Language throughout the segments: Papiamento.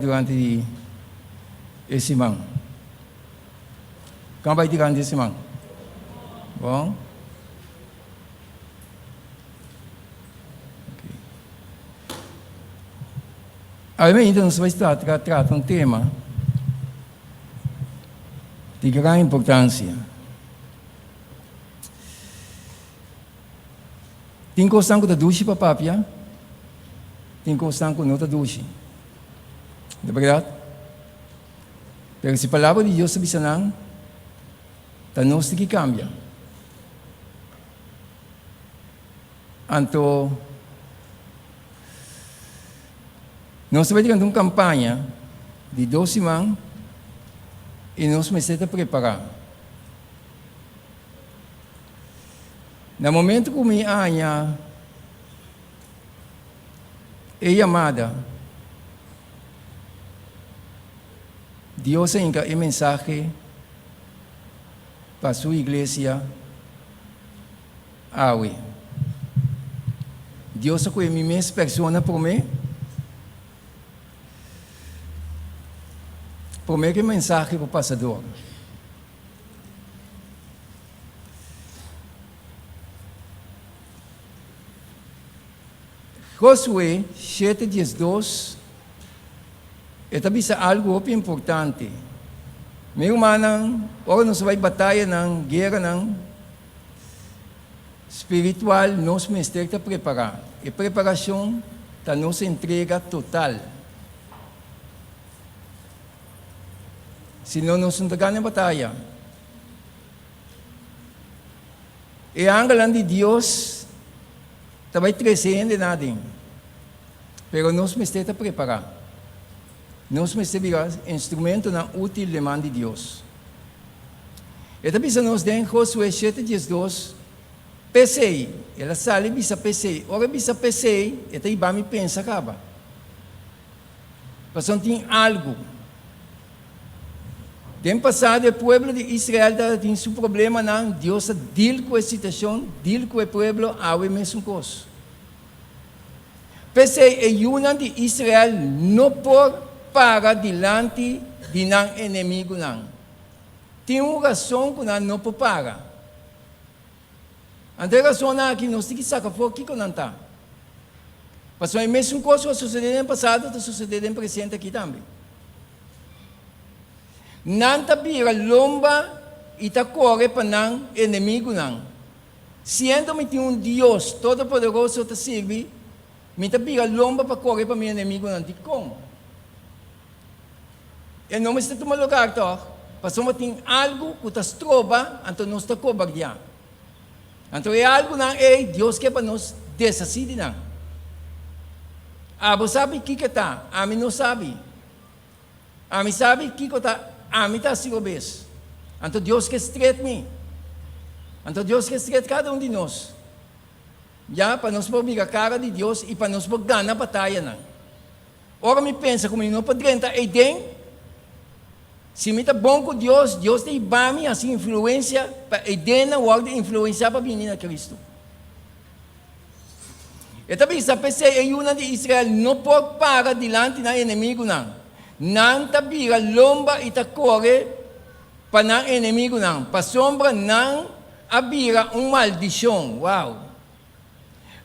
Durante di e siman. Kan bai durante e siman? Bon. Okay. Awe mainta nos bai trata, trata un tema di gran importancia. Tin kosnan ku ta dushi pa papia, tin kosnan ku no ta dushi. Ta bèrdat? Pero si Palabra di Dios ta bisa nan, ta nos tin ki kambia. Anto, nos ta bai durante un kampaña di dos siman i nos mester ta prepará. Na momento ku mi haña e yamada, Dios a hinka e mensahe pa Su iglesia awe. Dios a kohe mi mes persona promé, promé ku e mensahe por pasa dor. Josué shete diesdos e ta bisa algu hopi importante, Mi rumannan, ora nos bai batayanan, gueranan spiritual, nos mester ta prepará. E preparashon ta nos entrega total. Si no, nos no ta gana e bataya. E angelnan di Dios ta bai trese hendenan aden, pero nos mester ta prepará. Nos mester bira instrumentonan útil den man di Dios. E ta bisa nos den Josué shete diesdos, P'esei, el a sali bisa p'esei. Ora e bisa p'esei, e ta hiba mi pensa kaba. Pasobra tin algu. Den pasado e pueblo di Israel tabatin su problemanan, Dios a deal ku e situashon, deal ku e pueblo, awe mesun kos. P'esei e yunan di Israel no por para dilanti di nan enemigunan. Tin un rason ku nan no por para. Anto e rasonnan aki nos tin ki saka for kiko nan ta. Pasobra e mesun kos ku a sosodé den pasado ta sosodé den presente aki tambe. Nan ta bira lomba i ta kore pa nan enemigunan. Siendo mi tin un Dios Todopoderoso ta sirbi, mi ta bira lomba pa kore pa mi enemigunan. Dikon? E no mester tuma lugar tòg, pasobra tin algu ku ta stroba, anto nos ta kobardiá. Anto e algunan ei Dios ke pa nos deshasí di nan. Abo sabi kiko ta, ami no sabi. Ami sabi kiko ta, ami ta hasi robes. Anto Dios ke stret mi. Anto Dios ke stret kada un di nos. Ya, pa nos por mira kara di Dios i pa nos por gana batayanan. Ora mi pensa ku mi no por drenta eiden, si mi ta bon ku Dios, Dios ta hiba mi hasi influensia pa eidennan wòrdu influensiá pa bini na Kristu. E ta bisa, P'esei e yunan di Israel no por para dilanti nan enemigunan. Nan ta bira lomba i ta kore pa nan enemigunan, pasobra nan a bira un maldishon. Wow!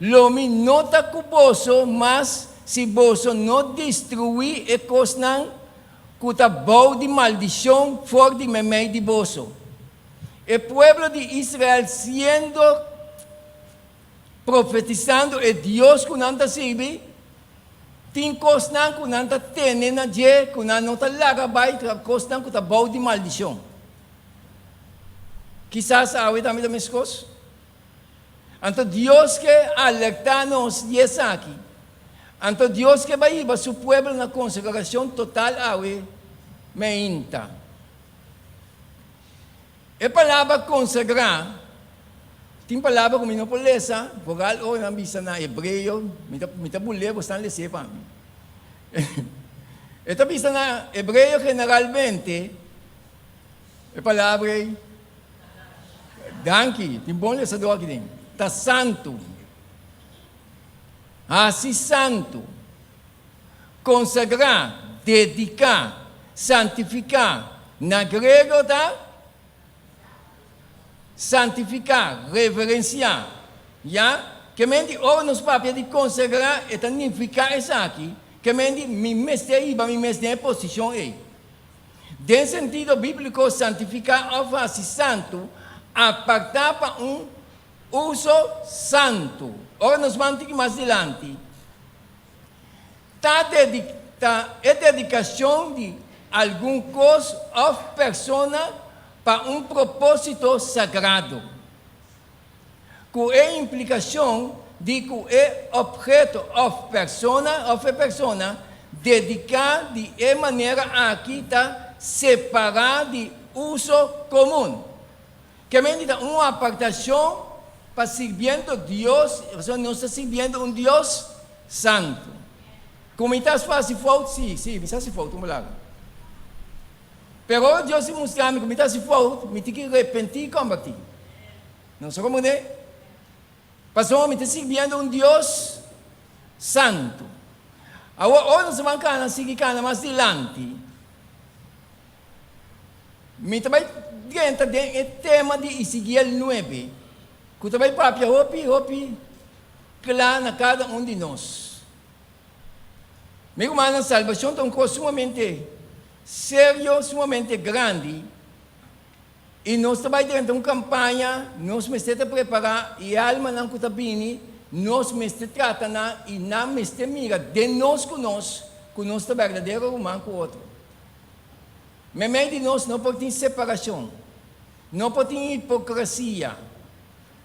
Lo mi no ta ku boso mas si boso no destruí e kosnan ku ta bou di maldishon for di meimei di boso. E pueblo di Israel siendo profetisando e Dios ku nan ta sirbi, tin kosnan ku nan ta tene na dje ku nan no ta laga bai, ta kosnan ku ta bou di maldishon. Kisas awe tambe ta meskos. Anto Dios ke alertá nos di esaki. Anto Dios ke bai hiba su pueblo na konsagrashon total awe meinta. E palabra konsagrá, tin palabra ku mi no por lesa, foral ora nan bisa na hebreo, mi ta mi ta bul'é bo stan les'é pa mi. E ta bisa na hebreo generalmente e palabra ei. Danki, tin bon lesadó aki den. Ta santu. Hasi santu. Konsagrá. Dediká, santifiká, na griego ta santifiká, reverensiá. Ya? Ke men di ora nos papia di konsagrá e ta nifiká esaki, ke men di mi mester hiba mi mes den e posishon ei. Den sentido bíbliko santifiká òf hasi santu, apartá pa un uso santu. Ora nos ban tiki mas dilanti, Ta ta e dedikashon di algun kos òf persona pa un propósito sagrado, ku e implikashon di ku e opheto òf persona òf e persona dediká di e manera aki ta separá di uso komun. Kemendi ta un apartashon pa sirbiendo Dios, pasobra nos ta sirbiendo un Dios santu. Ku mi ta hasi fout? Sí, sí, mi sa hasi fout un balaga. Pero ora Dios a mustra mi ku mi ta hasi fout, mi tin ki repentí i kombertí. Nos a komprendé? Pasobra mi ta sirbiendo un Dios santu. Awor, ora nos a ban kana, sigui kana mas dilanti, Mi ta bai drenta den e tema di Ezekiel nuebe, ku ta bai papia hopi, hopi kla na kada un di nos. Mi rumannan, salbashon ta un kos sumamente serio, sumamente grandi, i nos ta bai drenta un kampaña, nos mester ta prepará, i e almanan ku ta bini, nos mester trata nan, i nan mester mira den nos ku nos, ku nos ta berdadero ruman ku otro. Meimei di nos no por tin separashon, no por tin hipokrasia,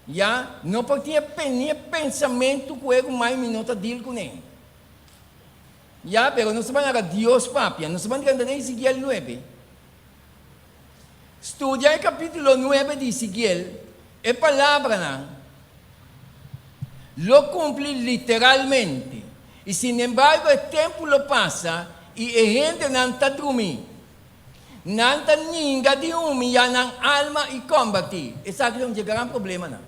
ya no por tin e ni e pensamentu ku e ruman mi no ta deal kuné. Ya, pero nos ta ban laga Dios papia. Nos ta ban drenta den Ezekiel nuebe. Studia e kapítulo nuebe di Ezekiel, e palabranan lo kumpli literalmente. I sinembargo e tempu lo pasa i e hendenan ta drumí. Nan ta ninga di humiyá nan alma i kombertí. Esaki ta un dje gran problemanan.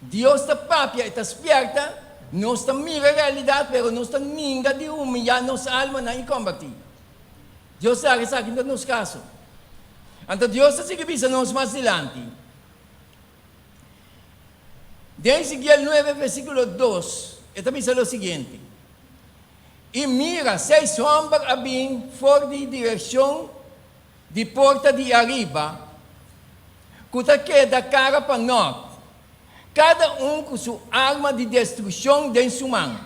Dios ta papia, e ta spierta, nos ta mira e realidat, pero nos ta ninga di humiyá nos almanan i kombertí. Dios sa esaki ta nos kaso. Anto Dios ta sigui bisa nos mas dilanti. Den Ezekiel nuebe versíkulo dos, e ta bisa lo siguiente, I mira, seis hòmber a bin for di direkshon di porta di ariba, ku ta keda kara pa nòrt, kada un ku su arma di destrukshon den su man.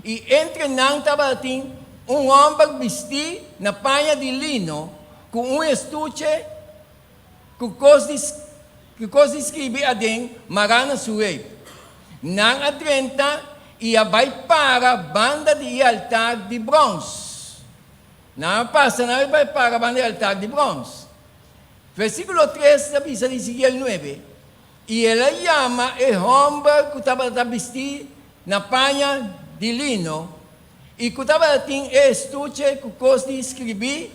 I entre nan tabatin un hòmber bistí na paña di lino, ku un estuche ku kos di ku kos di skribi aden mará na su heup. Nan a drenta i a bai para banda di e altar di bròns. Nan a pasa, nan a bai para banda di e altar di bròns. Versíkulo tres ta bisa di Ezekiel nuebe, I el a yama e hòmber ku tabata bistí na paña di lino i ku tabatin e estuche ku kos di skribí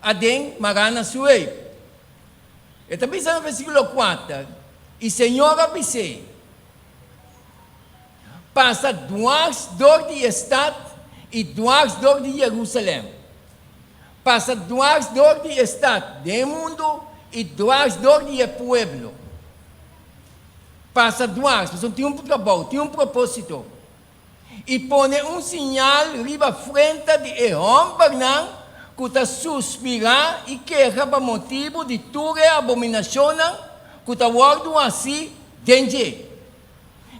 aden mará na su heup. E ta bisa na versíkulo kuater, I Señor a bis'é, Pasa dwars dor di e stat i dwars dor di Jerusalèm. Pasa dwars dor di e stat den e mundu i dwars dor di e pueblo. Pasa dwars, pasobra tin un trabou, tin un propósito. I pone un siñal riba frenta di e hòmbernan ku ta suspirá i keha pa motibu di tur e abominashonnan ku ta wòrdu hasí den dje.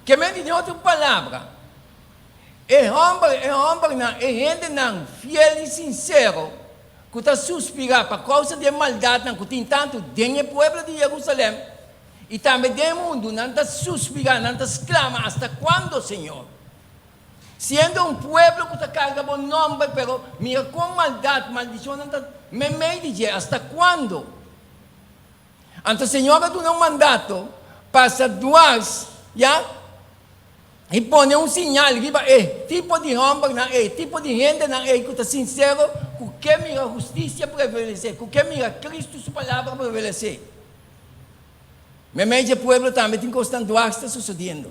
Ke men di den otro palabra, e hòmber, e hòmbernan, e hendenan fiel i sinsero ku ta suspirá pa kousa di e maldatnan ku tin tantu den e pueblo di Jerusalèm, I tambe den mundu nan ta suspirá, nan ta sklama, Asta kuando, Señor? Siendo un pueblo ku ta karga bo nòmber, pero mira kon maldat, maldishon nan ta meimei di dje, asta kuando? Anto Señor a duna un mandato, Pasa duars, ya, i pone un siñal riba e tipo di hòmbernan ei, tipo di hendenan ei ku ta sinsero, ku ke mira hustisia prevalesé, ku ke mira Kristu su palabra prevalesé. Meimei dje pueblo tambe tin kosnan duars ta sosodiendo.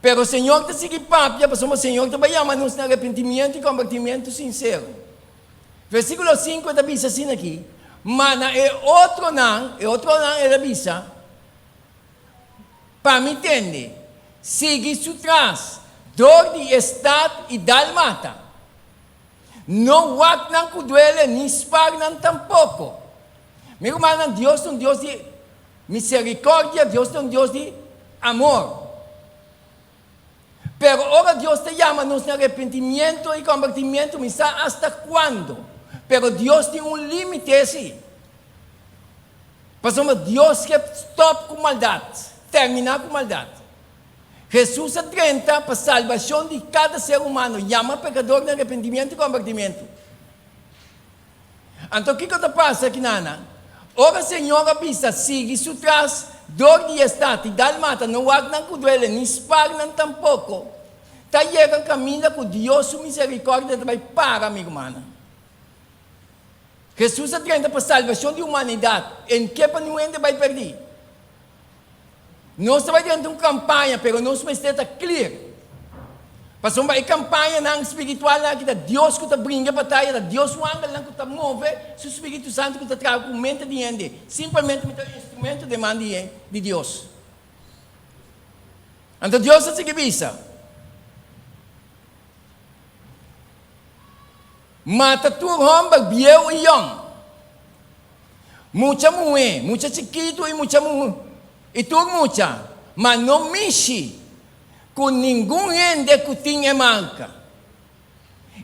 Pero Señor ta sigui papia pasobra Señor ta bai yama nos na arepentimiento i kombertimiento sinsero. Versíkulo sinku e ta bisa asina aki, Ma na e otronan, e otronan el a bisa, Pa mi tende, sigui su tras dor di e stat i dal mata. No wak nan ku duele ni spar nan tampoko. Mi rumannan, Dios ta un Dios di misericordia, Dios ta un Dios di amor. Pero ora Dios ta yama nos na arepentimiento i kombertimiento, mi sa hasta cuando, pero Dios tin un limite si. Pasobra Dios ke stop ku maldat, termina ku maldat. Jesus a drenta pa salbacion di kada ser humano, yama pecador na arepentimiento i kombertimiento. Anto kiko ta pasa kinana? Ora Señor a bisa sigui su tras dor di e stat i dal mata no wak nan ku duele ni spar nan tampoko, ta yega kaminda ku Dios su miserikordia ta bai para, mi rumannan. Hesus a drenta pa salbashon di humanidat, en ke pa niun hende bai pèrdí. Nos ta bai drenta un kampaña, pero nos mester ta clear. Pasobra e kampañanan spiritualnan aki ta Dios ku ta bringa e bataya, ta Dios su angelnan ku ta move su Spiritu Santu ku ta traha ku mente di hende. Simpelmente mi ta un instrumento den man di Dios. Anto Dios a sigui bisa, Mata tur hòmber bieu i yòn, mucha muhé, mucha chikitu i mucha muhé, i tur mucha, ma no mishi ku ningun hende ku tin e marka.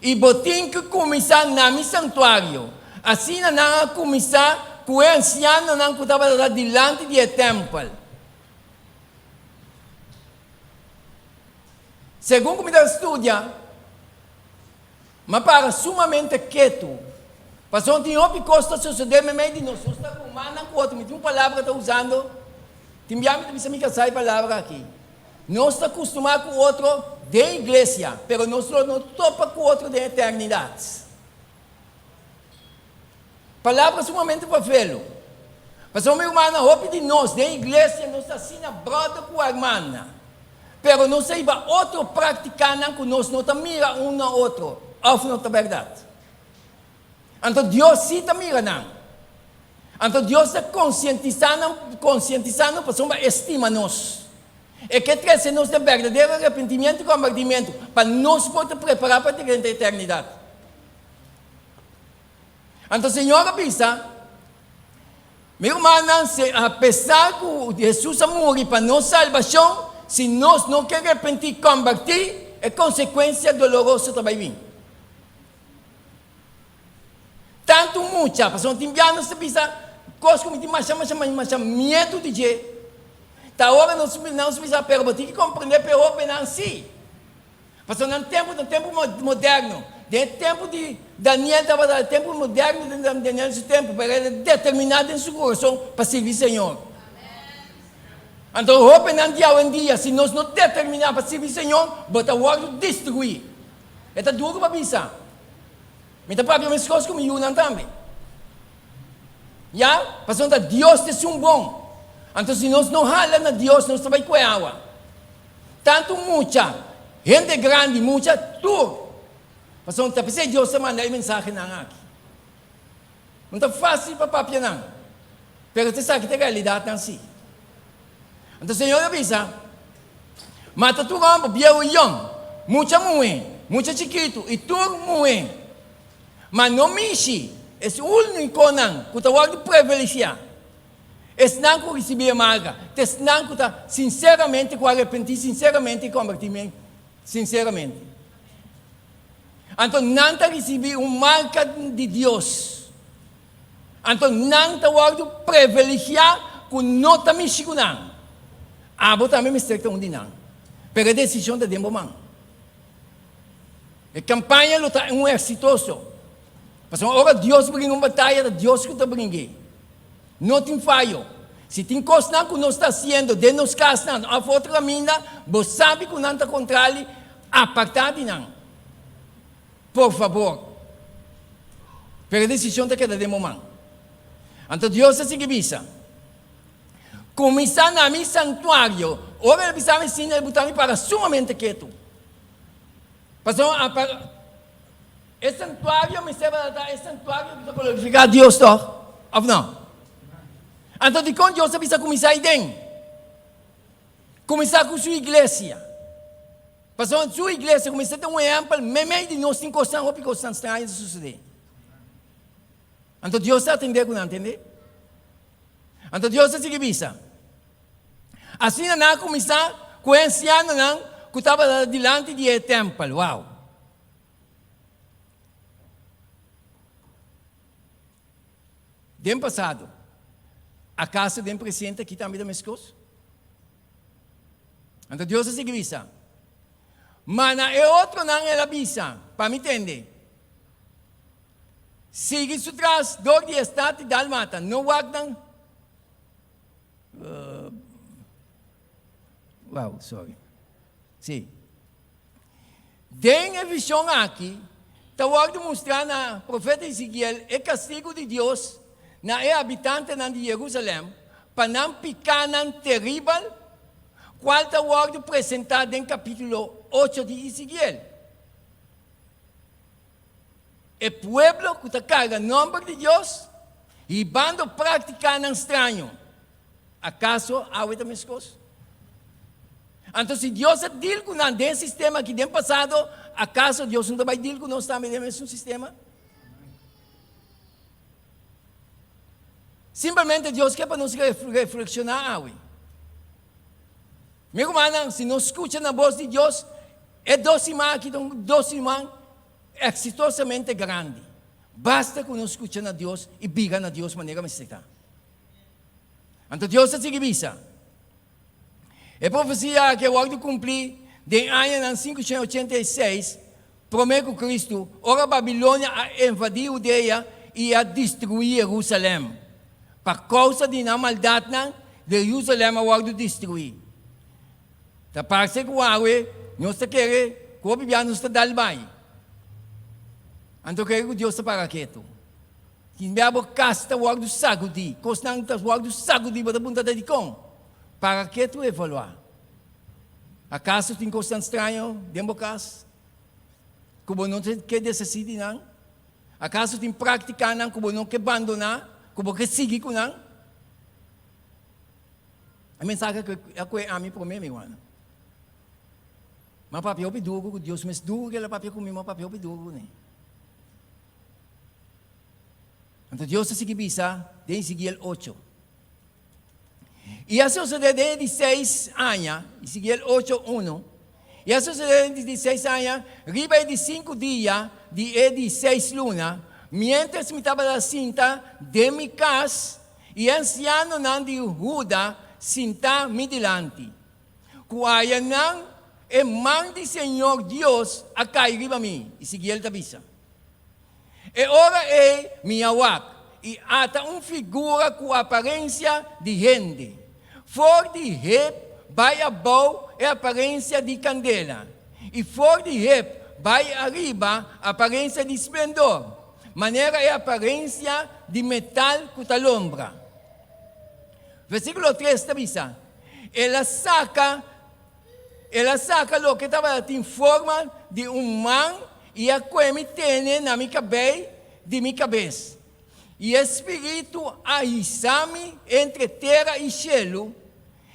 I bo tin ku kuminsá na mi santuario. Asina nan a kuminsá ku e ansianonan ku tabata dilanti di e tèmpel. Segun ku mi ta studia, M'a para sumamente ketu. Pasobra tin hopi kos ta sosodé meimei di nos. Nos ta rumannan ku otro. Mi tin un palabra ta usando. Tin bia mi ta bisa mi kasá e palabra aki. Nos ta kustumá ku otro den iglesia, pero nos lo no topa ku otro den eternidat. Palabra sumamente pafelu. Pasobra mi rumannan, hopi di nos den iglesia nos ta asina bròder ku hermana, pero nos ta hiba otro práktikanan ku nos no ta mira un na otro, òf no ta bèrdat? Anto Dios sí ta mira nan. Anto Dios ta konsientisá nan, konsientisá nos pasobra E stima nos. E ke trese nos den berdadero arepentimiento i kombertimentu pa nos por ta prepará pa drenta eternidat. Anto Señor a bisa, Mi rumannan, si apesar ku Hesus a muri pa nos salbashon, si nos no ke repentí i kombertí, e konsekuensia doloroso ta bai bin. Tantu mucha, pasobra tin bia nos ta bisa kos ku mi tin masha masha masha miedu di dje. Ta ora nos nos bisa, pero bo tin ki komprendé pa e hóbennan sí. Pasobra nan tempu ta un tempu moderno. Den e tempu di Daniel tabata e tempu moderno den Daniel su tempu, pero el a determiná den su kurason pa sirbi Señor. Anto hóbennan di awendia, si nos no determiná pa sirbi Señor, bo ta wòrdu destruí. E ta duru pa bisa. Mi ta papia meskos ku mi yunan tambe. Ya, pasobra ta Dios ta esun bon. Anto si nos no hala na Dios, nos ta bai kue awa. Tantu mucha, hende grandi, mucha, tur. Pasobra ta p'esei Dios ta manda e mensahenan aki. No ta fásil pa papia nan, pero ta esaki ta e realidatnan sí. Anto Señor a bisa, Mata tur hòmber, bieu i yòn, mucha muhé, mucha chikitu i tur muhé. Ma no mishi es únikonan ku ta wòrdu privilegiá. Esnan ku risibí e marka ta esnan ku ta sinseramente, ku a arepentí sinseramente i kombertí sinseramente. Anto nan ta risibí un marka di Dios. Anto nan ta wòrdu preveligiá ku no ta mishi ku nan. Abo tambe mester ta un di nan. Pero e desishon ta den bo man. E kampaña lo ta un eksitoso. Pasobra ora Dios bringa un bataya, ta Dios ku ta bring'é. No tin fayo. Si tin kosnan ku nos ta hasiendo den nos kasnan òf otro kaminda, bo sabi ku nan ta kontrali, apartá di nan. Por fabor. Pero e desishon ta keda den bo man. Anto Dios a sigui bisa, Kuminsá na mi santuario. Ora el a bisa mi asina, el buta mi para sumamente ketu. Pasobra e santuario mester ta e santuario ku ta glorifiká Dios tòg, òf nò? Anto dikon Dios a bisa kuminsá aiden? Kuminsá ku su iglesia. Pasobra su iglesia kuminsá ta un ehèmpel meimei di nos tin kosnan, hopi kosnan straño ta susedé. Anto Dios ta atendé ku nan, tende? Anto Dios a sigui bisa, Asina nan a kuminsá ku e ansianonan ku tabata dilanti di e tèmpel. Wow! Den pasado, akaso den presente aki tambe ta meskos? Anto Dios a sigui bisa, Ma na e otronan el a bisa, Pa mi tende, Sigui su tras dor di e stat di dal mata, no wak nan. Wow, sorry. Sí. Den e vision aki ta wòrdu mustrá na profeta Ezekiel e kastigu di Dios na e habitantenan di Jerusalèm pa nan pikánan teribel, kual ta wòrdu presentá den kapítulo ocho di Ezekiel. E pueblo ku ta karga nòmber di Dios hibando práktikanan straño. Akaso awe ta meskos? Anto si Dios a dil ku nan den e sistema aki den pasado, akaso Dios no ta bai dil ku nos tambe den e mesun sistema? Simplemente Dios ke pa nos reflekshoná awe. Mi rumannan, si nos skucha na bos di Dios, e dos siman aki ta un dos siman eksitosamente grandi. Basta ku nos skucha na Dios i bira na Dios manera mester ta. Anto Dios ta sigui bisa, E profesia aki a wòrdu kumplí den añanan 586 promé ku Kristu, ora Babilonia a invadí Hudea i a destruí Yerusalèm. Pa kousa di nan maldatnan, Yerusalèm a wòrdu destruí. Ta parse ku awe nos ta kere ku hopi bia nos ta dal bai. Anto kere ku Dios ta para ketu. Tin bia bo kas ta wòrdu sagudí, kosnan ta wòrdu sagudí, bo ta puntra ta dikon? Para ketu evaluá. Akaso tin kosnan straño den bo kas ku bo no ke deshasí di nan? Akaso tin práktikanan ku bo no ke bandoná, ku bo ke sigui ku nan? E mensahe ku a kohe ami promé, mi rumannan. Mi a papia hopi duru ku Dios, mes duru ku el a papia ku mi, mi a papia hopi duru kuné. Anto Dios a sigui bisa den Ezekiel ocho. I a sosodé den e di seis aña, Ezekiel ocho, uno, I a sosodé den e di seis aña, riba e di sinku dia di e di seis luna, miéntras mi tabata sinta den mi kas i e ansianonan di Huda sintá mi dilanti, ku ayanan e man di señor Dios a kai riba mi, Ezekiel ta bisa. E ora ei mi a wak, i ata un figura ku aparensia di hende. For di hep bai abou e aparensia di kandela, i for di hep bai ariba aparensia di splendor, manera e aparensia di metal ku ta lombra. Versíkulo tres ta bisa, El a saka. El a saka loke tabata tin forma di un man i a kue mi tene na mi kabei di mi kabes. I e Spiritu a hisa mi entre tera i shelu,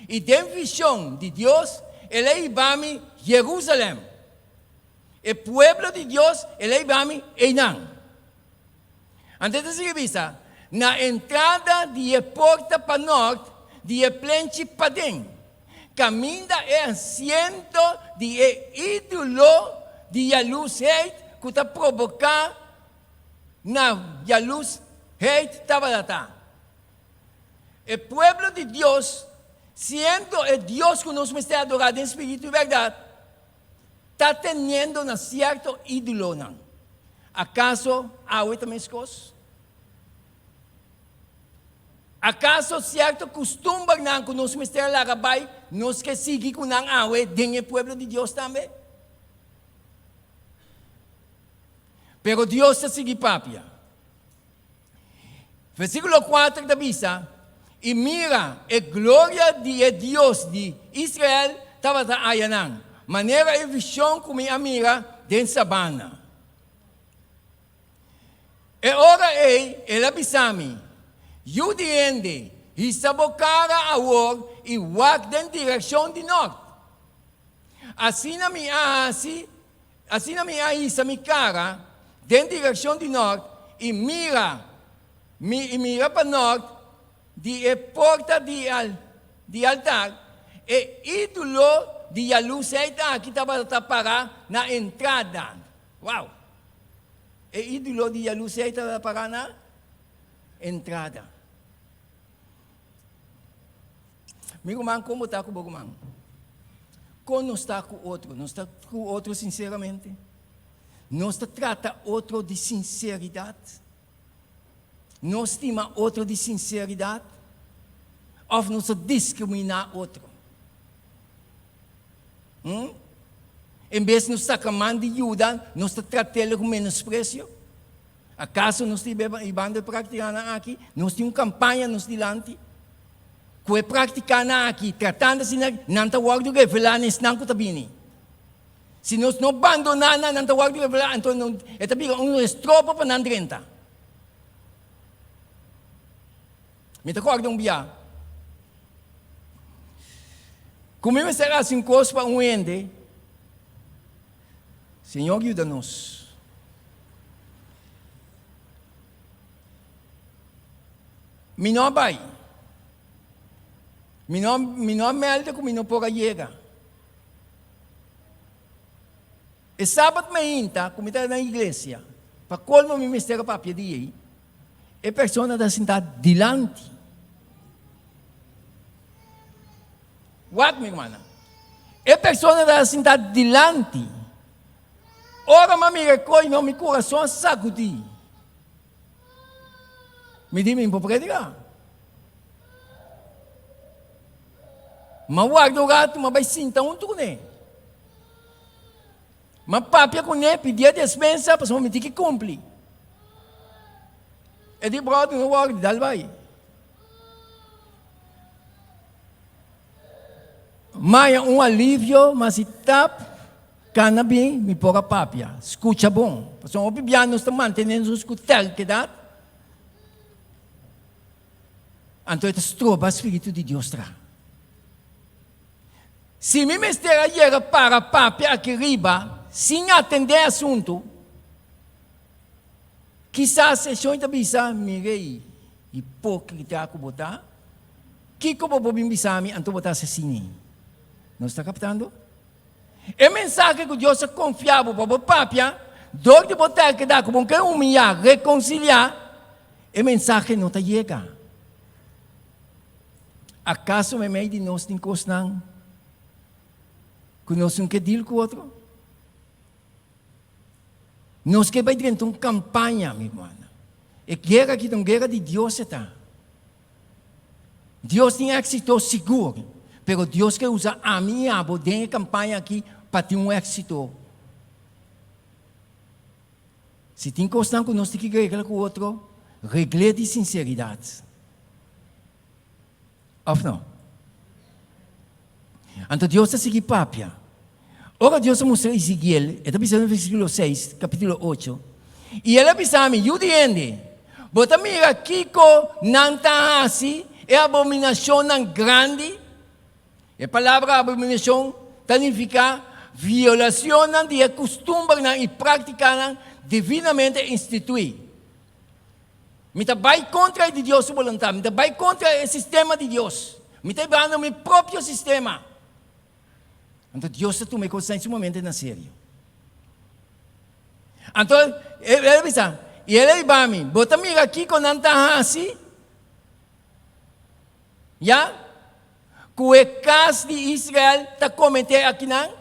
i den vishon di Dios el a hiba mi Jerusalèm, e pueblo di Dios, el a hiba mi einan. Anto e ta sigui bisa, Na entrada di e porta panòrt di e plenchi paden, kaminda e asiento di e ídolo di yalusheid ku ta proboká na yalusheid tabata ta. E pueblo di Dios, siendo e Dios ku nos mester adorá den spiritu i bèrdat, ta teniendo na sierto ídolonan. Akaso awe ta meskos? Akaso sierto kustumbernan ku nos mester a laga bai, nos ke sigui ku nan awe den e pueblo di Dios tambe? Pero Dios ta sigui papia. Versíkulo kuater ta bisa, I mira, e gloria di e Dios di Israel tabata ayanan, manera e vishon ku mi a mira den sabana. E ora ei el a bisa mi, Yu di hende, hisa bo kara awor i wak den direkshon di nòrt. Asina mi a hasi, asina mi a hisa mi kara den direkshon di nòrt i mira, mi i mira pa nòrt di e porta di di altar, e ídolo di yalusheid aki tabata pará na entrada. Wow! E ídolo di yalusheid tabata pará na entrada. Mi ruman, kon bo ta ku bo ruman? Kon nos ta ku otro? Nos ta ku otro sinseramente? Nos ta trata otro di sinseridat? Nos stima otro di sinseridat? Òf nos ta diskriminá otro? Hm? En bes nos saka man di yuda, nos ta trat'el ku menospresio? Akaso nos ta hibando e práktikanan aki? Nos tin un kampaña nos dilanti. Ku e práktikanan aki, tratando asina, nan ta wòrdu revelá na esnan ku ta bini. Si nos no bandoná nan, nan ta wòrdu revelá, anto e ta bira un estropo pa nan drenta. Mi ta kòrda un bia ku mi mester hasi un kos pa un hende, Señor yuda nos. Mi no a bai. Mi no, mi no a melde ku mi no por a yega. E sabat mainta ku mi ta na iglesia, pa kolmo mi mester a papia di ei, e persona ta sinta dilanti. Wak mi hermana. E persona ta sinta dilanti. Ora mi a mira e koi no, mi kurason a sakudí. Mi di, mi por prediká. Mi a warda un ratu, mi a bai sinta huntu kuné. Mi a papia kuné, pidié despensa, pasobra mi tin ki kumpli. E di, bròder, no wòri, dal bai. Maya un alivio, ma si tap kana bin, mi por a papia. Skucha bon. Pasobra hopi bia nos ta mantené nos ku terkedat, anto e ta stroba spiritu di Dios traha. Si mi mester a yega para papia aki riba sin atendé e asuntu, kisas e shon ta bisa, Mira ei, hipókrita ku bo ta! Kiko bo por bin bisa mi anto bo ta asesini? Nos ta kaptando? E mensahe ku Dios a konfia bo pa bo papia, dor di bo terkedat ku bo no ke humiyá, rekonsiliá, e mensahe no ta yega. Akaso meimei di nos tin kosnan ku nos no ke dil ku otro? Nos ke bai drenta un kampaña, mi rumannan. E guera aki ta un guera di Dios e ta. Dios tin éxito sigur, pero Dios ke usa ami i abo den e kampaña aki pa tin un éxito. Si tin kosnan ku nos tin ki regla ku otro, regl'é di sinseridat. Òf no? Anto Dios ta sigui papia. Ora Dios a mustra Ezekiel, e ta bisa den versíkulo seis, kapítulo ocho, I el a bisa mi, Yu di hende, bo ta mira kiko nan ta hasi, e abominashonnan grandi? E palabra abominashon ta nifiká violashonnan di e kustumbernan i práktikanan divinamente instituí. Mi ta bai kontra di Dios su boluntat, mi ta bai kontra e sistema di Dios, mi ta hibrando mi propio sistema. Anto Dios ta tuma e kosnan sumamente na serio. Anto el a bisa, i el a hiba mi, bo ta mira kiko nan ta hasi? Ya? Ku e kas di Israel ta kometé akinan?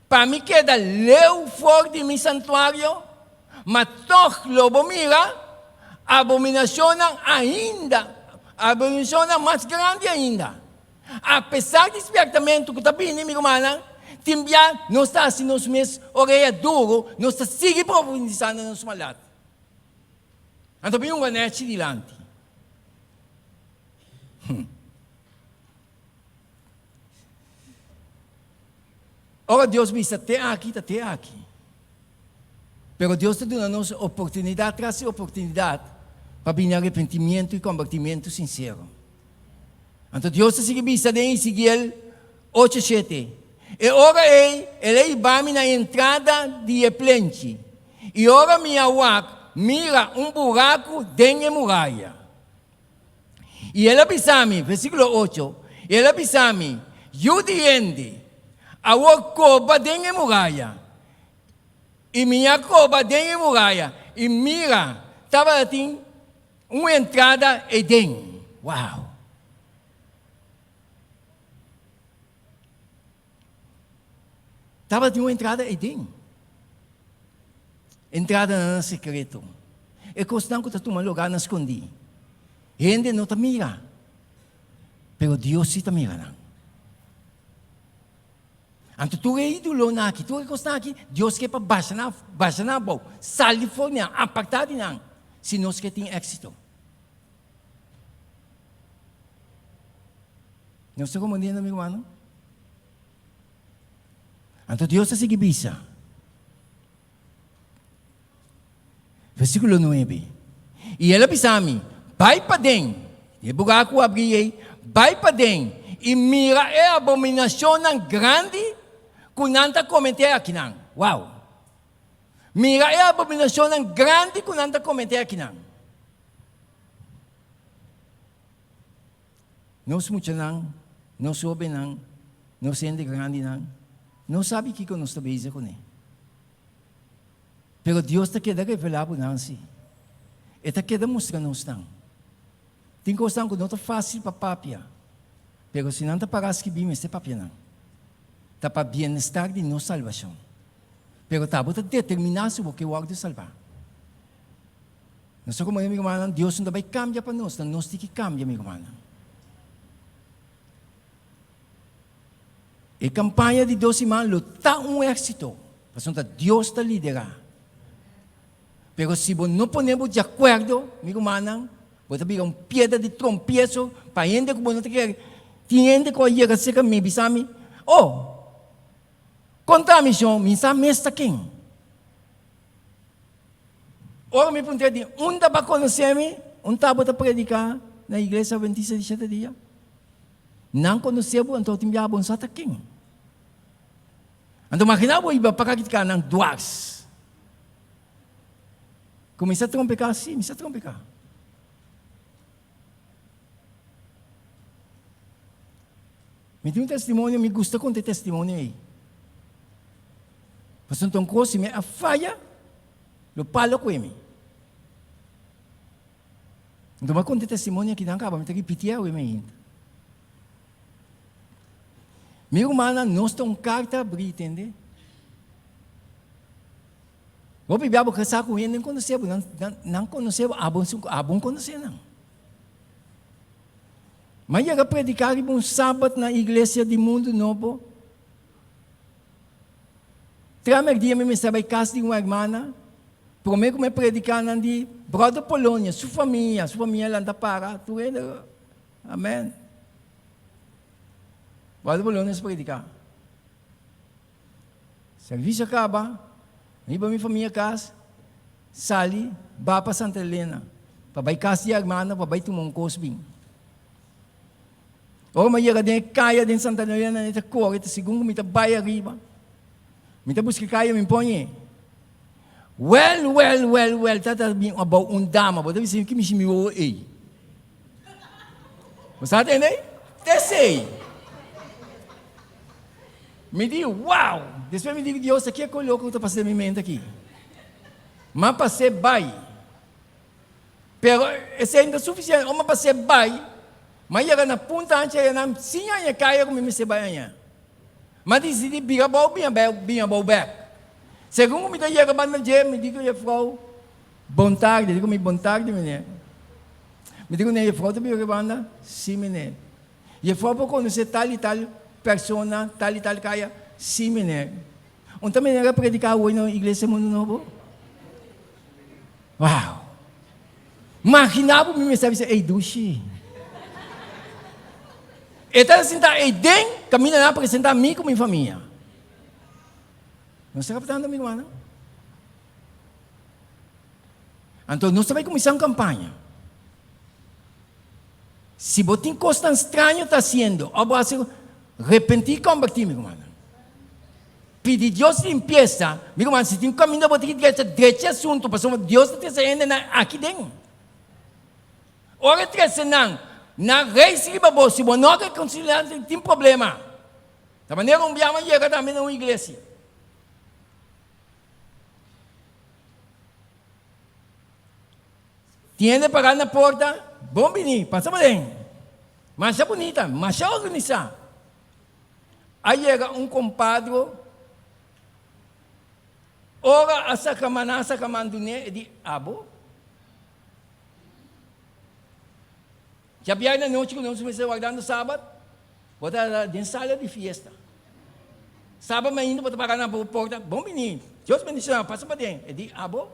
Pa mi keda leu for di mi santuario, ma tòg lo bo mira abominashonnan ainda, abominashonnan mas grandi ainda. Apesar di spièrtamentu ku ta bini, mi rumannan, tin bia nos ta hasi nos mes orea duru, nos ta sigui profundisá na nos maldat. Anto bin un ganechi dilanti. Ora Dios bisa te aki, ta te aki. Pero Dios ta duna nos oportunidat tras di oportunidat pa bini arepentimiento i kombertimiento sinsero. Anto Dios ta sigui bisa den Ezekiel ocho shete, E ora ei el a hiba mi na entrada di e plenchi, i ora mi a wak, mira, un buraku den e muraya. I el a bisa mi, versíkulo ocho, i el a bisa mi, Yu di hende, awor koba den e muraya. I mi a koba den e muraya, i mira, tabatin un entrada eiden. Wow! Tabatin un entrada eiden. Entradanan sekreto. E kosnan ku ta tuma lugá na skondí. Hende no ta mira, pero Dios sí ta mira nan. Anto tur e ídolonan aki, tur e kosnan aki, Dios ke pa basha nan, basha nan abou, sali for di nan, apartá di nan, si nos ke tin éksito. Nos ta komprendendo, mi rumannan? Anto Dios ta sigui bisa, versíkulo nuebe, I el a bisa mi, Bai paden, di e bugá ku abrí ei, bai paden i mira e abominashonnan grandi ku nan ta kometé akinan. Wow! Mira e abominashonnan grandi ku nan ta kometé akinan. Nos muchanan, nos hóbennan, nos hende grandinan no sabi kiko nos ta bezig kuné. Pero Dios ta keda revelá bo nan sí. E ta keda mustra nos nan. Tin kosnan ku no ta fásil pa papia, pero si nan ta pará skibí mester papia nan. Ta pa bienestar di nos salbashon. Pero ta bo ta determiná si bo ke wòrdu salbá. Nos ta komo mi rumannan, Dios no ta bai kambia pa nos, ta nos tin ki kambia, mi rumannan. E kampaña di dos siman lo ta un éksito, pasobra ta Dios ta liderá. Pero si bo no pone bo di akuerdo, mi rumannan, bo ta bira un piedra di trompieso pa hende ku bo no ta kere. Tin hende ku a yega serka mi bisa mi, Oh, konta mi shon, mi sa mes ta ken. Ora mi puntra di unda bo a konosé mi, un ta bo ta prediká na Iglesia Adventista di Shete Dia. Nan konosé bo, anto tin biaha bo no sa ta ken. Anto imaginá bo iba pa kakitká nan dwars. Kuminsá trompeká? Sí, mi sa trompeká. Mi tin un testimonio, mi gusta konta e testimonio ei. Pasobra un kos si mi a faya, lo palo ku mi. Anto mi a konta e testimonio aki nan kaba, mi ta ripitié awe mi ainda. Mi rumannan, nos ta un karta abrí, tende? Hopi bia bo kasá ku hende nan konosé bo, nan, nan konosé bo, abo, abo no konosé nan. Mi a yega prediká riba un sabat na iglesia di Mundu Nobo. Tramer dia mi mester bai kas di un hermana. Promé ku mi a prediká nan di Brother Polonia, su famia, su famia lanta para, tur hende, amen. Brother Polonia a prediká. Servisio a kaba, mi hiba mi famia kas, sali ba pa Santa Elena pa bai kas di hermana pa bai tuma un kos bin. Ora mi a yega den e kaya den Santa Elena mi ta kore ta segun ku mi ta bai ariba mi ta buska e kaya mi pon e. Wèl wèl wèl wèl ta ta bin abou un dama bo ta bisa mi ki mishi mi wowo ei. Bo sa tende? T'esei. Mi di, Wow! Despues mi di, Dios, ta kico loco cu ta pasa den mi mente aki? M'a pas'é bai. Pero esei no ta suficiente. Ora m'a pas'é bai, m'a yega na punta anchi ayanan sin haña caya cu mi mester bai aña. M'a dicidi bira abou, bini abou, bini abou bek. Segun cu mi ta yega banda dje, mi di cu juffrouw, Bon tardi. E di cu mi, Bon tardi, meneer. Mi di cu ne, Juffrouw ta biba aki banda? Si, meneer. Jefrouw por konosé tal i tal persona, tal i tal kaya? Sí, meneer. Un ta meneer a prediká awor na Iglesia Mundo Nobo? Wow! Maginá bo mi mester a bisa, Ey, dushi. E ta sinta eiden kaminda nan a presentá mi ku mi famia. Nos ta kaptando, mi rumannan? Anto nos ta bai kuminsá un kampaña. Si bo tin kosnan straño ta hasiendo òf bo hasi, repentí i kombertí, mi rumannan. Pidi Dios limpiesa, mi ruman, si tin kaminda bo tin ki drecha, drecha e asuntu, pasobra Dios ta trese hendenan aki den. Ora e trese nan, nan reis riba bo, si bo no a rekonsiliá, tin problema. Ta manera un biaha mi a yega tambe na un iglesia. Tin hende pará na porta, bon bini, pasa paden. Masha bunita, masha organisá. A yega un kompadro, ora a saka man, a saka man dun'é, e di, Abo? Djabièrnè anochi ku nos mester wardando Sabat, bo ta den sala di fiesta. Sabat mainta bo ta para na bo porta, Bon bini, Dios bendishoná, pasa paden. E di, Abo?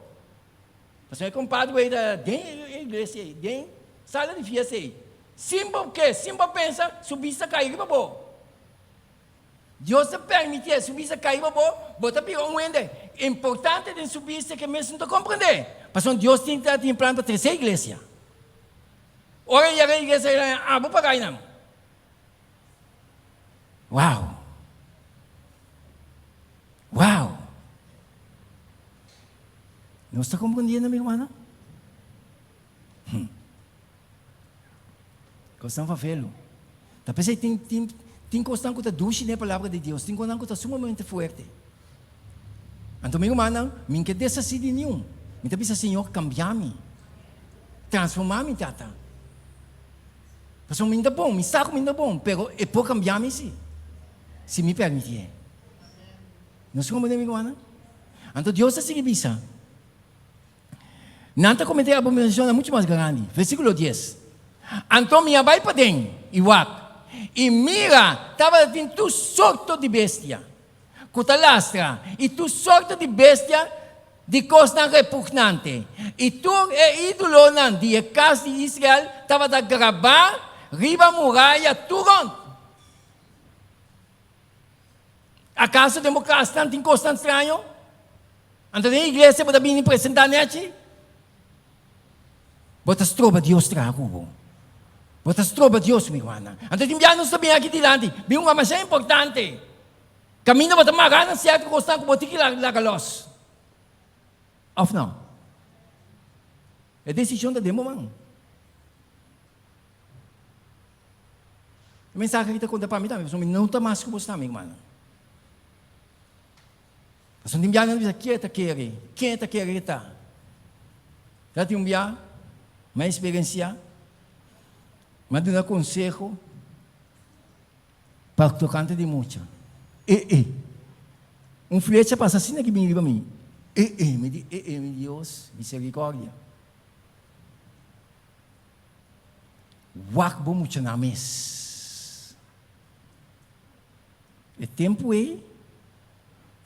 Pasobra e kompadre ei ta den e iglesia ei, den sala di fiesta ei. Sin bo ke, sin bo pensa, su bista kai riba bo. Dios ta permitié su bista kai riba bo, bo ta bira un hende importante den su bista ke mes no ta komprendé. Pasobra Dios tin ta tin plan pa trese e iglesia. Ora e yega e iglesia ei, nan abo pa kai nan. Wow! Wow! Nos ta comprendiendo, mi hermano? Hm. Cosnan fafelo. Ta pensei tin, tin, tin cosnan cu ta dushi den e palabra di Dios, tin cosnan cu ta sumamente fuerte. Anto mi hermano, mi ke deshaci di niun. Mi ta bisa, Señor, cambia mi. Transforma mi, Tata. Pasobra mi ta bon, mi sa cu mi ta bon, pero e por cambia mi si, si mi permitié. Nos comprende, mi hermano? Anto Dios ta sigui bisa, Nan ta kometé abominacionnan muchu mas grandi. Versíkulo dies, Anto mi a bai paden i wak, i mira, tabatin tur sorto di bestia ku ta lastra, i tur sorto di bestia di kosnan repugnante, i tur e ídolonan di e kas di Israel tabata grabá riba muraya tur rònt. Akaso den bo kasnan tin kosnan straño? Anto den iglesia bo ta bini presentá nechi? Bo ta stroba Dios traha ku bo. Bo ta stroba Dios, mi rumannan. Anto tin bia nos ta bini aki dilanti, bin un masha importante. Kaminda bo ta mará na sierto kosnan ku bo tin ki laga lòs. Òf no? E desishon ta den bo man. E mensahe aki ta konta pa mi tambe, pasobra mi no ta mas ku bo sta, mi hermano. Pasobra tin bia nan ta bisa, Ken ta kere? Ken ta kere ta? Ta tin un bia, mi a eksperensiá, mi a duna konseho pa tokante di mucha. E e, un flecha pasa asina ki bini riba mi. E e, mi di, e e, mi Dios, misericordia. Wak bo muchanan mes. E tempu ei,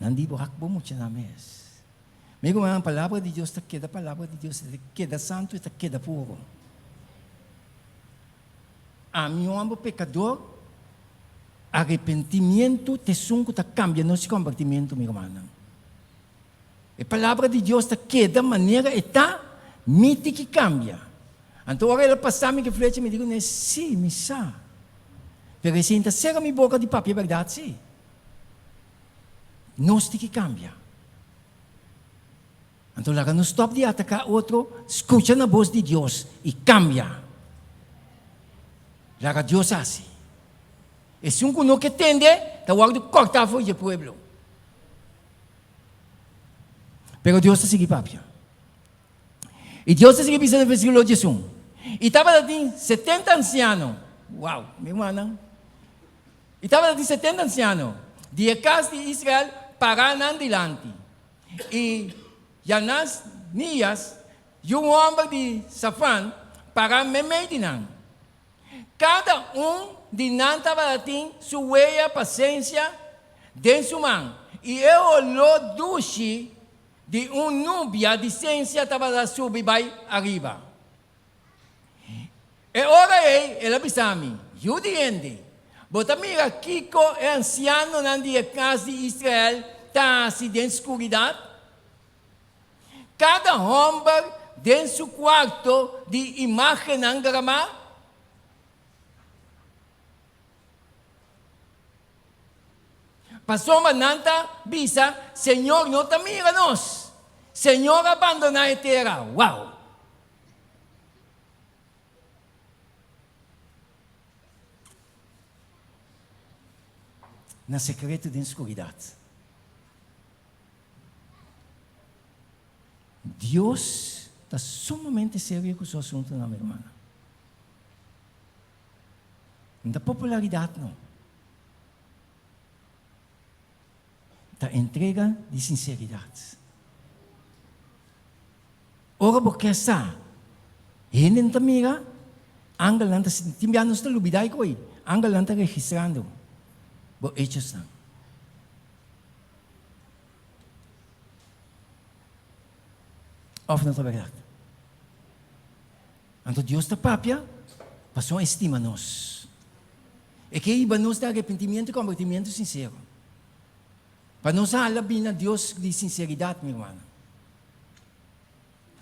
nan di wak bo muchanan mes. Mi rumannan, palabra di Dios ta keda palabra di Dios, e ta keda santu, e ta keda puro. Ami un homber pekador, arepentimiento ta esun ku ta kambia nos komportimiento, mi rumannan. E palabra di Dios ta keda manera e ta, mi tin ki kambia. Anto ora el a pasa mi ki flecha, mi di ku ne, Sí, mi sa. Pero esei ta sera mi boka di papia bèrdat sí. Nos tin ki kambia. Anto laga nos stòp di ataká otro, skucha na bos di Dios i kambia. Laga Dios hasi. Esun ku no ke tende ta wòrdu kòrtá for dje pueblo. Pero Dios ta sigui papia. I Dios ta sigui bisa den versíkulo diesun, I tabata tin setenta ansiano, wow, mi rumannan, i tabata tin setenta ansiano di e kas di Israel pará nan dilanti, i Janasnias, yu hòmber di Safan, pará meimei di nan. Kada un di nan tabatin su wea pa sensia den su man, i e oló dushi di un nubia di sensia tabata subi bai ariba. E ora ei el a bisa mi, Yu di hende, Bo ta mira kiko e ansianonan di e kas di Israel ta hasi den skuridat? Kada hòmber den su kuarto di imágennan gramá. Pasobra nan ta bisa, Señor no ta mira nos. Señor a bandoná e tera. Wow! Na sekreto den skuridat. Dios ta sumamente serio ku su asuntunan, mi rumannan. No ta popularidat no. Ta entrega di sinseridat. Ora bo ke sa, hende no ta mira, angelnan ta sinti. Tin bia nos ta lubida e koi, angelnan ta registrando bo echosnan. Of no ta bèrdat? Anto Dios ta papia pasobra e stima nos. E ke hiba nos na arepentimiento i kombertimiento sinsero. Pa nos hala bini na Dios di sinseridat, mi rumannan.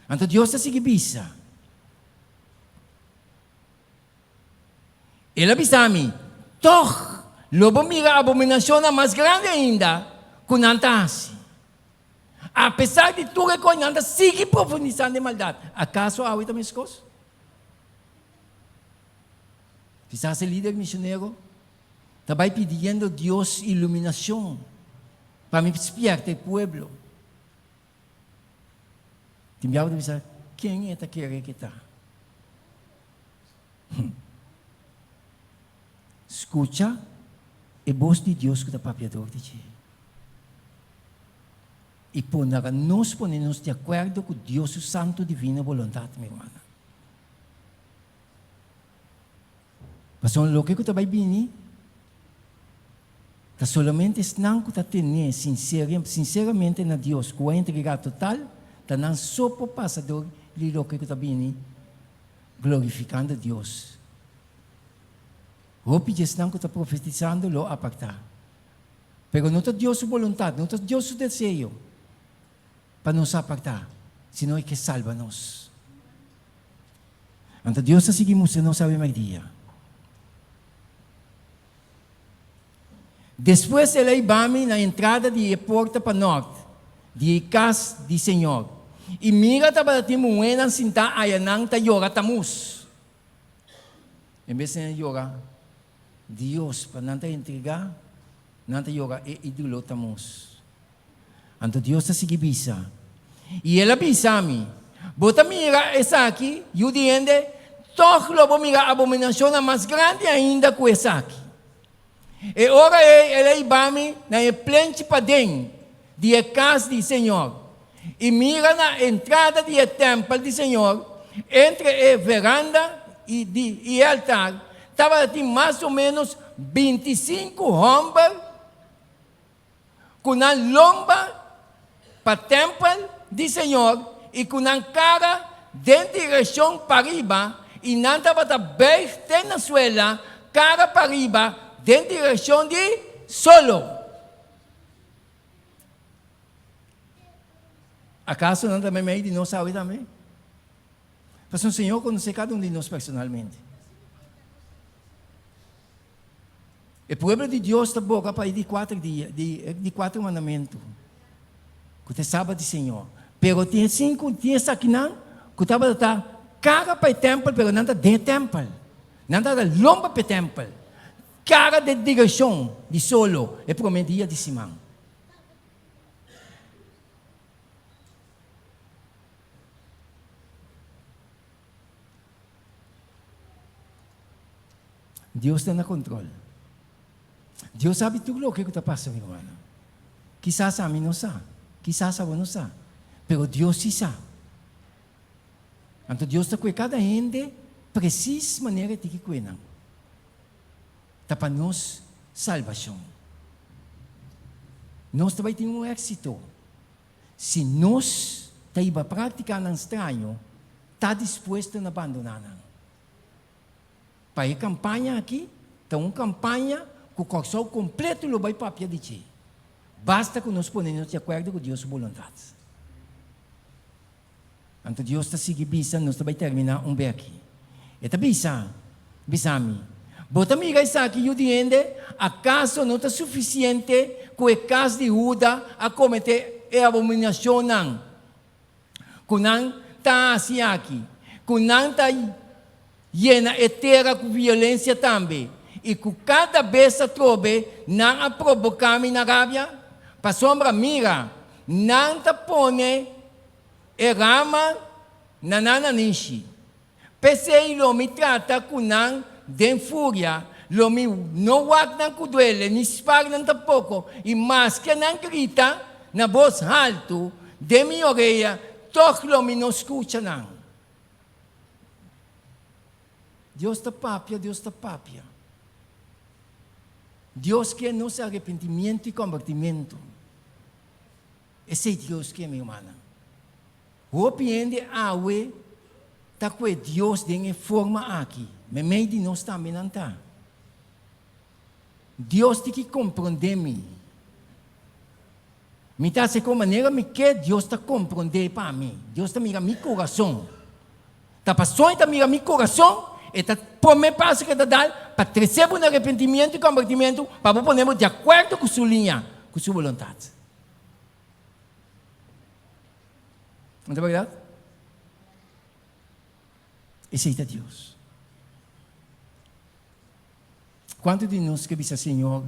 Anto Dios ta sigui bisa, El a bisa mi, Tog lo bo mira abominashonnan mas grandi ainda ku nan ta hasi. Apesar di tur e kos, nan ta sigui profundisá den maldat. Akaso awe ta meskos? Kisas e lider misionero ta bai pidiendo Dios iluminashon pa mi spierta e pueblo. Tin biaha bo ta bisa, Ken e ta kere ke ta? Skucha e bos di Dios ku ta papia dor di dje. I pone nos pone nos di akuerdo ku Dios su santu divino boluntat, mi rumannan. Pasobra loke ku ta bai bini ta solamente esnan ku ta tene sinseramente na Dios, ku a entregá total, ta nan so por pasa dor di loke ku ta bini glorifikando Dios. Hopi di esnan ku ta profetisando lo apartá. Pero no ta Dios su boluntat, no ta Dios su deseo pa nos apartá, sino e ke salba nos. Anto Dios ta sigui mustra nos awe merdia. Despues el a hiba mi na entrada di e porta panòrt di e kas di Señor, i mira tabatin muhénan sintá ayanan ta yora Tamuz. En bes di nan yora Dios pa nan ta entregá, nan ta yora e ídolo Tamuz. Anto Dios ta sigui bisa, I el a bisa mi, Bo ta mira esaki, yu di hende? Tòg lo bo mira abominashonnan mas grandi ainda ku esaki. E ora ei el a hiba mi na e plenchi paden di e kas di Señor, i mira na entrada di e tèmpel di Señor, entre e veranda i di i e altar, tabatin mas o ménos bintisinku hòmber, Ku nan lomba pa tèmpel di Señor i ku nan kara den direkshon pariba, i nan tabata bùig te na suela, kara pariba den direkshon di solo. Akaso nan ta meimei di nos awe tambe? Pasobra Señor konosé kada un di nos personalmente. E pueblo di Dios ta boga pa e di kuater dia, di e di kuater mandamentu, ku ta e Sabat di Señor. Pero tin e sinku, tin esakinan ku tabata ta kara pa e tèmpel, pero nan ta den e tèmpel. Nan tabata lomba pa e tèmpel, kara den direkshon di solo e promé dia di siman. Dios ta na control. Dios sabi tur loke ku ta pasa, mi rumannan. Kisas ami no sa, kisas abo no sa, pero Dios si sa. Anto Dios ta kue kada hende presis manera e tin ki kue nan. Ta pa nos salbashon. Nos ta bai tin un éksito si nos ta hiba práktikanan straño, ta dispuesto na bandoná nan. Pa e kampaña aki. Ta un kampaña ku Kòrsou kompleto lo bai papia di dje. Basta ku nos pone nos di akuerdo ku Dios su boluntat. Anto Dios ta sigui bisa, nos ta bai terminá un be aki. E ta bisa, Bisa mi, bo ta mira esaki, yu di hende? Akaso no ta sufisiente ku e kas di Huda a kometé e abominashonnan ku nan ta hasi aki, ku nan ta yena e tera ku violensia tambe, i ku kada bes atrobe nan a proboká mi na rabia? Pasobra mira, nan ta pone e rama na nan nanishi. P'esei lo mi trata ku nan den furia, lo mi no wak nan ku duele, ni spar nan tampoko, i maske nan grita na bos haltu den mi orea, tòg lo mi no skucha nan. Dios ta papia, Dios ta papia. Dios ke nos arepentimiento i kombertimentu. Esei Dios ke, mi rumannan. Hopi hende awe ta kue Dios den e forma aki, meimei di nos tambe nan ta. Dios tin ki komprondé mi. Mi ta hasi kon manera mi ke, Dios ta komprondé pa mi. Dios ta mira mi kurason. Ta pasobra e ta mira mi kurason, e ta promé paso ku e ta dal pa trese bo na arepentimiento i kombertimentu, pa bo pone bo di akuerdo ku su liña, ku su boluntat. No ta berdad? Esei ta Dios. Kuantu di nos ke bisa, Señor,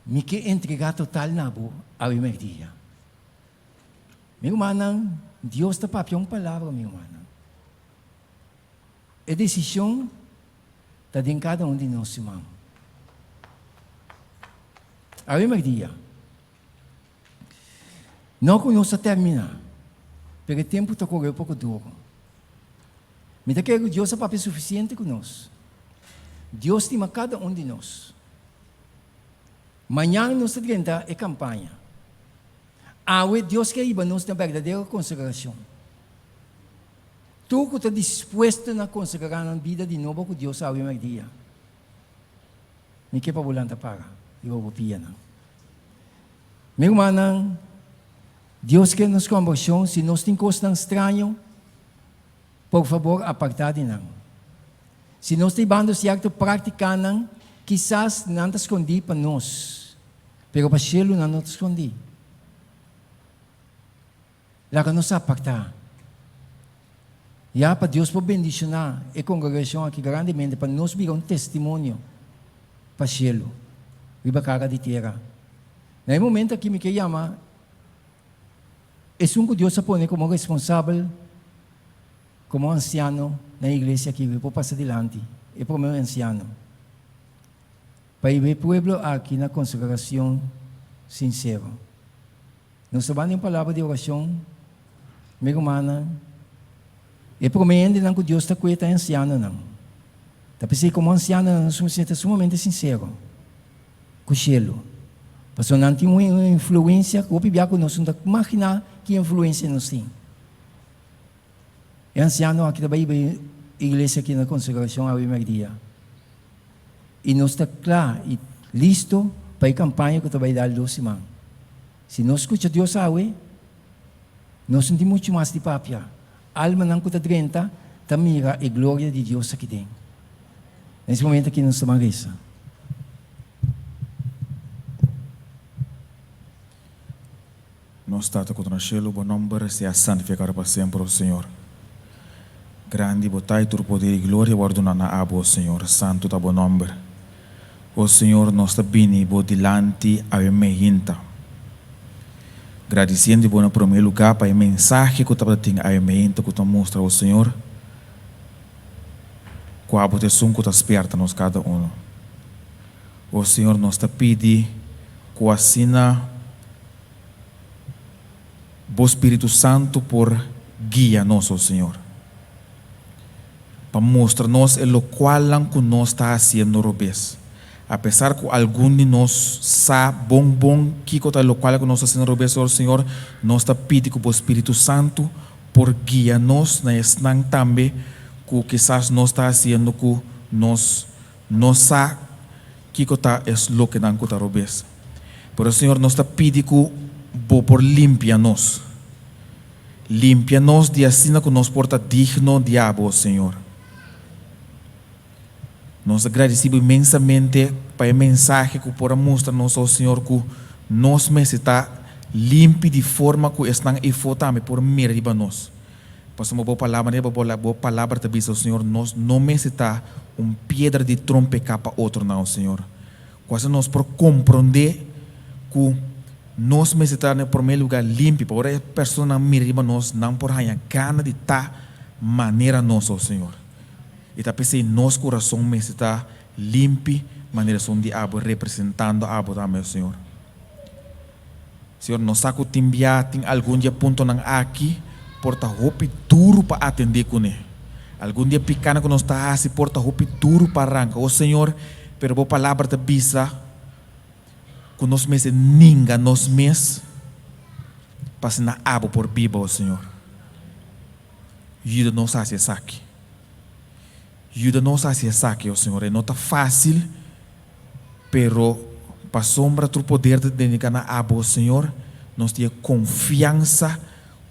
mi ke entregá total na bo awe merdia? Mi rumannan, Dios ta papia un palabra, mi rumannan. E desishon ta den kada un di nos, ruman. Awe merdia. No ku nos a terminá, pero e tempu ta kore poko duru. Mi ta kere ku Dios a papia sufisiente ku nos. Dios stima kada un di nos. Mañan nos ta drenta e kampaña. Awe Dios ke hiba nos na berdadero konsagrashon. Tur ku ta dispuesto na konsagrá nan bida di nobo ku Dios awe merdia. Mi ke pa bo lanta para riba bo pianan. Mi rumannan, Dios ke nos kombershon, si nos tin kosnan straño, por fabor apartá di nan. Si nos ta hibando sierto práktikanan, kisas nan ta skondí pa nos, pero pa shelu nan no ta skondí. Laga nos apartá. Ya pa Dios por bendishoná e kongregashon aki grandemente pa nos bira un testimonio pa shelu riba kara di tera. Na e momento aki mi ke yama esun ku Dios a pone komo responsabel, komo ansiano na e iglesia aki, ku por pasa dilanti, e prome ansiano, pa hiba e pueblo aki na konsagrashon sinsero. Nos ta banda un palabra di orashon, mi rumannan. E promé hendenan ku Dios ta kuida ta e ansianonan. Ta p'esei komo ansianonan nos mester ta sumamente sinsero ku shelu, pasobra nan tin un influensia ku hopi bia ku nos no ta imaginá ki influensia nos tin. E ansiano aki ta bai hiba e iglesia aki na konsagrashon awe mèrdia. I nos ta kla i listo pa e kampaña ku ta bai dal dos siman. Si nos skucha Dios awe, nos no tin muchu mas di papia. Almanan ku ta drenta ta mira e gloria di Dios aki den. Na es momento aki nos ta ban resa. Nos Tata ku ta na shelu, bo nòmber sea santifikado pa semper, o Señor. Grandi bo ta i tur poder i gloria wòrdu duna na abo, o Señor. Santu ta bo nòmber. O Señor, nos ta bini bo dilanti awe meinta, gradisiendo bo na promé lugá pa e mensahe ku tabata tin awe meinta ku ta mustra, o Señor, ku abo ta esun ku ta spièrta nos kada unu. O Señor, nos ta pidi ku asina Bo Spiritu Santu por guia nos, o Señor, pa mustra nos e lokualnan ku nos ta hasiendo robes. Apesar ku algun di nos sa bon bon kiko ta e lokual ku nos ta hasiendo robes, o Señor, nos ta pidi ku Bo Spiritu Santu por guia nos na esnan tambe ku kisas nos ta hasiendo ku nos. Nos sa kiko ta e lokenan ku ta robes. Pero Señor, nos ta pidi ku Bo por limpia nos. Limpia nos di asina ku nos por ta digno di Abo, Señor. Nos ta gradisí Bo inmensamente pa e mensahe ku por a mustra nos, o Señor, ku nos mester ta limpi di forma ku esnan efó tambe por mira riba nos. Pasobra Bo palabra riba Bo Bo palabra ta bisa, o Señor, nos no mester ta un piedra di trompeká pa otronan, o Señor. Ku asina nos por komprondé ku nos mester ta na promé lugá limpi, pa ora e personanan mira riba nos, nan por haña gana di ta manera nos, o Señor. I ta p'esei nos kurason mester ta limpi manera esun di abo, representando abo tambe, o Señor. Señor, nos sa ku tin bia tin algun di e puntonan aki por ta hopi duru pa atendé kuné. Algun di e pikánan ku nos ta hasi por ta hopi duru pa ranka. O Señor, pero Bo Palabra ta bisa ku nos mester ninga nos mes pa asina Abo por biba, o Señor. Yuda nos hasi esaki. Yuda nos hasi esaki, o Señor. E no ta fásil. Pero pasobra tur poder ta dedica na Abo, Señor, nos tin e confiansa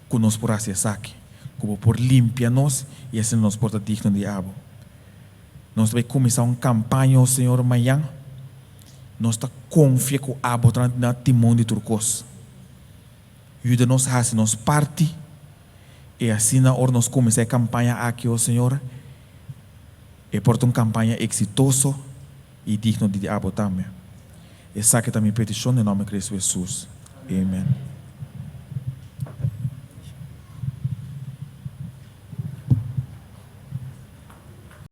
cu nos por haci esaki, cu Bo por limpia nos y asina nos por ta digno di Abo. Nos ta bay cuminsa un campaña, o Señor, mañan. Nos ta confia cu Abo ta na timon di tur cos. Yuda nos haci nos parti y asina ora nos cuminsa e campaña aki, o Señor, e por ta un campaña exitoso i digno di abo tambe. Esaki ta mi petishon den nòmber Kristu Hesus. Amen.